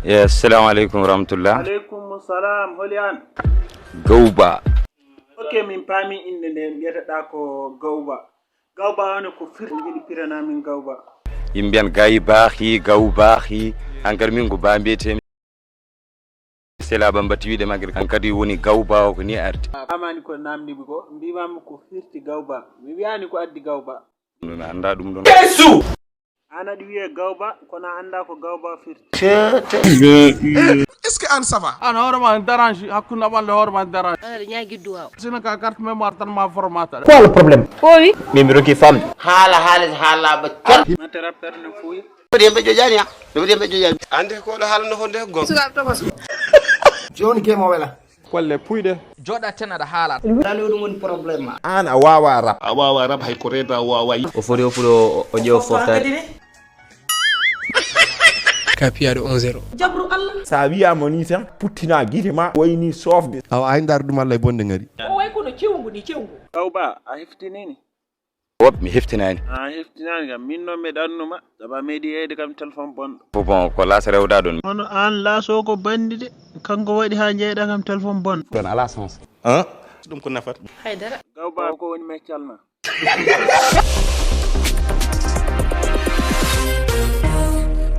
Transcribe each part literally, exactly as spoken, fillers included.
Yes, assalamu aleykum wa rahmatullah. Aleykum salam, holi an? Gawba. Ok, min paami innde nde, mbiyataɗa ko Gawba. Gawba woni ko firti, jiɗi pirana min Gawba. Yimɓe mbiyan gayi baaxi, gaw baaxi. Hankadi min ko ba mbiyetemi. Sela bambati wiide magri hankadi woni gawba o ko ni ardi. Amani ko namdimi ko, mbimami ko firti Gawba. Mi wiyani ko addi Gawba. Mi annda ɗum ɗon. An aɗa wiye Gawba, kono a annda ko Gawba firti. Est-ce que an ça va? An hoorema en darange, hakkunde am Allah hoorema en darange. Ana da ñaagi duwaaw. Sina ka carte mémoire tan ma formata. Quoi le problème? Ɓoowi. Min mi rokki famde. Haala haala haalaɓe kala. Mate rappeur no fuuya. Ɗemɓe ƴoƴani ha. Ɗemɓe ƴoƴani. Ande ko ɗo haalano honde gom. Joni ke mo wela. Kolle puyɗe. Jooɗa ten aɗa haala. Ɗani ɗum woni problème ma. An a wawa rap. A wawa rap hay ko reta wawa. O foti o fuɗo o ƴeewa foftade. Ka piyaɗo un zéro. Jabru Allah. Sa wiyama ni tan puttina guite ma wayni sofde. Awa ay ndar ɗum Allah e bonde ngari. O way kono cewngu ni cewngu. Gawba, a heftinini? Wop mi heftinani. A heftinani kam, min noon mi ɗannuma, saba meɗi yeyde kam téléphone bonɗo. Bon, ko las rewda ɗon. Kono an laso ko bandi de, kanko waɗi ha jeyɗa kam téléphone bonɗo. Ɗon ala sens. Hein? Ɗum ko nafata. Haydara. Gawba ko woni meccal ma?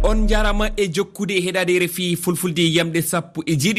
On jarama e jokkude e heɗade R F I fulfulde yamɗe sappo e jeeɗiɗi.